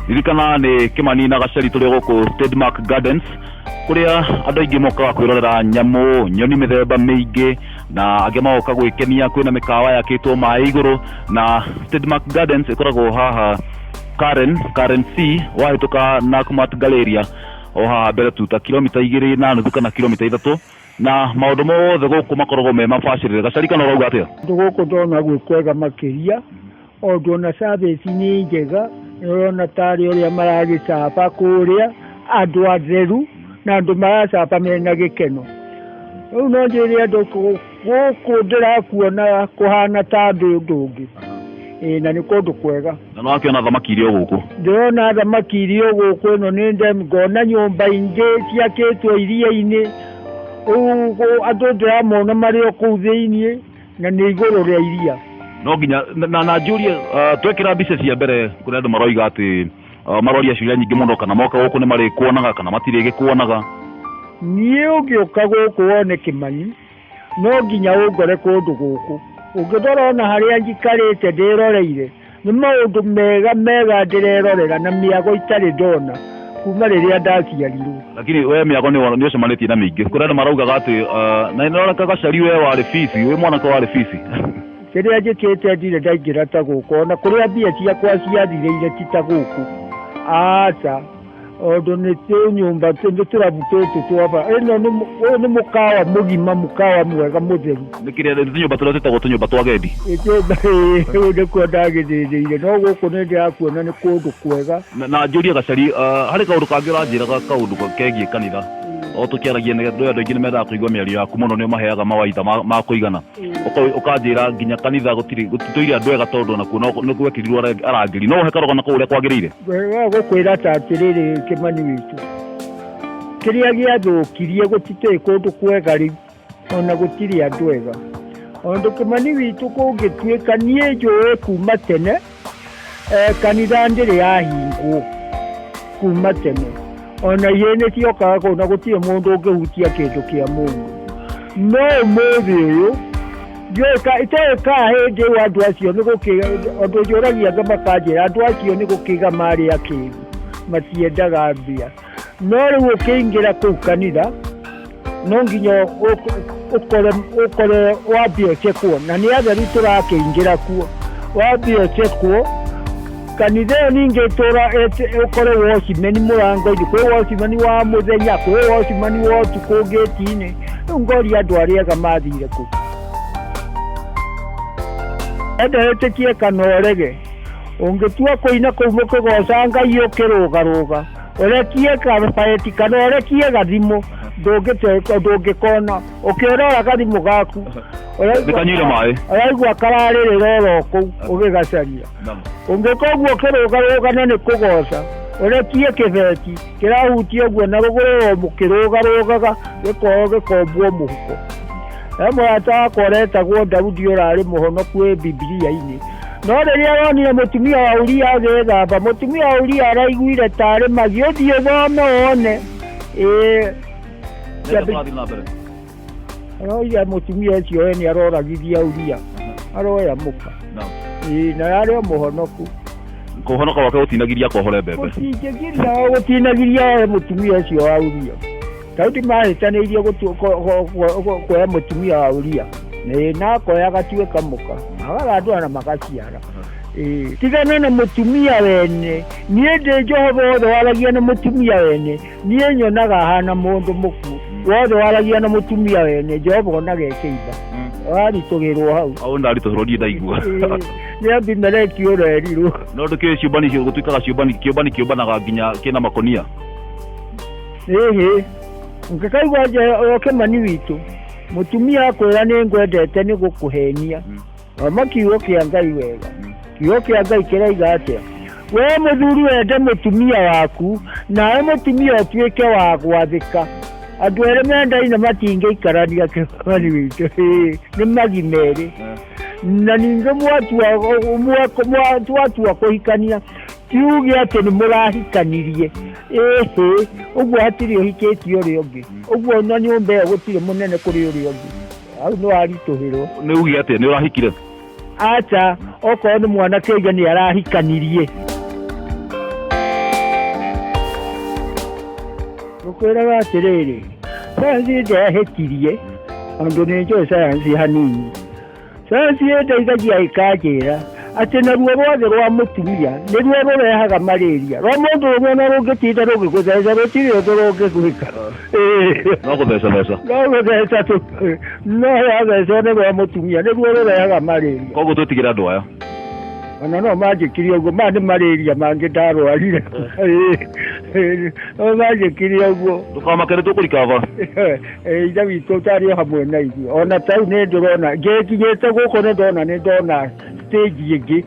Ririkana nĩ Kĩmani na Gaceri tũrĩ gũkũ Stedmark Gardens kũrĩa andũ aingĩ mokaga kwĩrorera nyamũ, nyoni mĩthemba mĩingĩ na angĩ magoka gwĩkenia. Kwĩna mĩkawa yakĩtwo maĩ igũrũ na Stedmark Gardens ĩkoragwo haha Karen, Karen C wahĩtũka Nakumatt Galleria o haha mbere tu ta kilomita 2.5 kana kilomita 3 na maũndũ mothe gũkũ makoragwo me mabacĩrĩre. Gacari, kana ũrauga atĩa? Kũndũ gũkũ ndona gwĩ kwega makĩria, ũndũ ona service nĩ njega, nĩũrona tarĩ ũrĩa maragĩcaba kũrĩa, andũ atheru na andũ maracaba mena gĩkeno. Rĩu no njĩre andũ gũkũ ndĩrakuona kũhana ta ũndũ ũngĩ. Ĩĩ, na nĩ kũndũ kwega. Na no akĩona thamaki iria gũkũ? Ndĩrona thamaki iria gũkũ, ĩno nĩ ndemu, ngona nyũmba ingĩ ciakĩtwo iria-inĩ. Rĩu andũ ndĩramona marĩ o kũu thĩiniĩ na nĩ igũrũ rĩa iria. No nginya na njũrie, twekĩra mbica cia mbere kũrĩa andũ maroiga atĩ maroria ciũria nyingĩ mũno, kana moka gũkũ nĩ marĩkuonaga kana matirĩgĩkuonaga? Niĩ ũngĩũka gũkũ wone Kĩmani, no nginya ũngore kũndũ gũkũ. Ũngĩndora ona harĩa njikarĩte ndĩroreire, nĩ maũndũ mega mega ndĩrerorera na mĩago itarĩ ndona kuma rĩrĩa ndaciarirwo. Lakini we mĩago nĩ ũcemanĩtie na mĩingĩ. Kũrĩa andũ maraugaga atĩ na nĩroneka Gacari we warĩ bici, wĩ mwanake warĩ bici. Kĩrĩa njĩkĩte ndirĩ ndaingĩra ta gũkũ, ona kũrĩa mbia ciakwa ciathirĩire ti ta gũkũ, aca, ũndũ nĩ tũnyũmba, nĩ tũrabu tũtũ twaba ĩno ũyũ nĩ mũkawa mũgima, mũkawa mwega mũtheru. Nĩ kĩrĩa nĩ tũnyũmba tũrĩa twĩtagwo tũnyũmba twa gendi. Rĩu nĩkuo ndagĩthĩnĩire, no gũkũ nĩ ndĩrakuona nĩ kũndũ kwega. Na njũrie Gacari, harĩ kaũndũ kangĩ ũranjĩraga, kaũndũ kegiĩ kanitha o tũkĩaragia, nĩ andũ aingĩ nĩ mendaga kũigua mĩario yaku mũno, nĩ ũmaheaga mawaitha ma kũigana. Ũkanjĩra nginya kanitha gũtirĩ gũtitũire andũ ega tondũ onakuo no nĩ gwekĩrirwo arangĩri. No ũhe karũgano kau ũrĩa kwagĩrĩire? Gũkwĩra ta atĩrĩrĩ, Kĩmani witũ, kĩrĩa gĩathũkirie gũtitũĩ kũndũ kwega rĩu, ona gũtirĩ andũ ega. Ũndũ Kĩmani witũ kũngĩtuĩka niĩ njũĩ kuma tene, kanitha ndĩrĩ yahingwo kuma tene, ona ihĩĩ ciokaga kũu na gũtirĩ mũndũ ũngĩhutia kĩndũ kĩa mũndũ. No ũmũthĩ ũyũ ndiũĩ itoĩ kana hĩndĩ ĩyo andũ acio nĩ ũndũ njũragia angĩ makanjĩra andũ acio nĩ gũkĩga marĩ akĩgu, matiendaga mbia. No rĩu ũkĩingĩra kũu kanitha no nginya ũkore wambie ũcekwo, na nĩ atheru tũrakĩingĩra kuo, wambie ũcekwo kanitha ĩyo. Ningĩ tũra ũkore watchman mũrango-inĩ, kwĩ watchman wa mũthenya, kwĩ watchman wa ũtukũ ngĩti-inĩ. Rĩu ngoria andũ arĩa ega mathire kũ? Enda wĩtĩkie kana ũrege, ũngĩtua kũina kũu mũkĩgoca Ngai ũkĩrũgarũga, ũrekie kabaeti kana ũrekie gathimũ, ndũngĩkona. Ũkĩrora gathimũ gaku Nĩ kanyuire maĩ. Ũraigua kararĩrĩra oro kũu ũgĩgacaria. Ũngĩka ũguo ũkĩrũgarũga na nĩ kũgoca, ũrekie kĩbeti kĩrahutia ũguo na rũgũrũ o mũkĩrũgarũgaga, gĩkoyo gĩkombwo mũhuko. He mũrata wakwa ũretagwo Daudi ũrarĩ mũhonoku wĩ Bibilia-inĩ, no rĩrĩa aronire mũtumia wa Uria agĩthamba, mũtumia wa Uria araiguire tarĩ magi. Ũthiĩ ũthome wone. Ĩĩ. Nĩ na mbere. Aroiga mũtumia ũcio we nĩ aroragithia Uria, aroya mũka. Ĩĩ, na arĩ o mũhonoku. Kũhonoka gwake gũtinagiria kohore mbembe. Gũtingĩgiria, gũtinagiria oe mũtumia ũcio wa Uria. Daudi mahĩtanĩirie kuoya mũtumia wa Uria. Ĩĩ, na akoya agatuĩka mũka, magathandũra na magaciara. Ĩĩ, tigana na mũtumia wene. Niĩ ndĩ Jehova, wothe waragia na mũtumia wene niĩ nyonaga ahana mũndũ mũkuũ. Wothe waragia na mũtumia wene Jehova onaga ĩkĩimba, waritũgĩrwo hau. Au ndaritũhĩrwo ndiĩ ndaigua. Ĩĩ, nĩ Abimeleki ũrerirwo. No ndũkĩũĩ ciũmbani icio gũtuĩkaga ciũmbani kĩũmbani kĩũmbanaga nginya kĩna makonia. Ĩhĩ, ũngĩkaigua o Kĩmani witũ, mũtumia akwĩra nĩ ngwendete nĩ gũkũhenia. Thoma kiugo kĩa Ngai wega. Kiugo kĩa Ngai kĩroiga atĩa? We mũthuri wende mũtumia waku, nawe mũtumia ũtuĩke wa gwathĩka. Andũ erĩ mendaine matingĩikarania, Kĩmani witũ. Ĩĩ, nĩ magi merĩ. Na ningĩ mwatua kũhikania, tiuge atĩ nĩ mũrahikanirie. Ĩhĩ, ũguo hatirĩ ũhikĩtie ũrĩa ũngĩ. Ũguo na nyũmba ĩyo gũtirĩ mũnene kũrĩ ũrĩa ũngĩ. Hau nĩ waritũhĩrwo. Nĩ uge atĩa, nĩ ũrahikire? Aca, okorwo nĩ mwanake oige nĩ arahikanirie. Ngũkwĩraga atĩrĩrĩ, sayansi ndĩahĩtirie, tondũ nĩ njũĩ sayansi hanini. Sayansi ĩndeithagia ĩkanjĩra atĩ naruo rwagĩ rwa mũtumia nĩruo rũrehaga malaria. Rwa mũndũ ũmwe ona rũngĩtinda rũgĩgũtheca rũtirĩ ũndũ rũngĩgwĩka. No gũthecatheca. No gũtheca tu, no wathecwo nĩ rwa mũtumia nĩruo rũrehaga malaria. Koguo twĩtigĩre andũ aya. Ona no manjĩkire ũguo, maya nĩ malaria mangĩ ndarwarire. No manjĩkire ũguo. Ndũkamake nĩ tũkũrikava. Ithe witũ tarĩ o hamwe na ithuĩ. Ona ta rĩu nĩ ndĩrona, ngĩkinyĩte gũkũ nĩ ndona nĩ ndona stage ĩngĩ.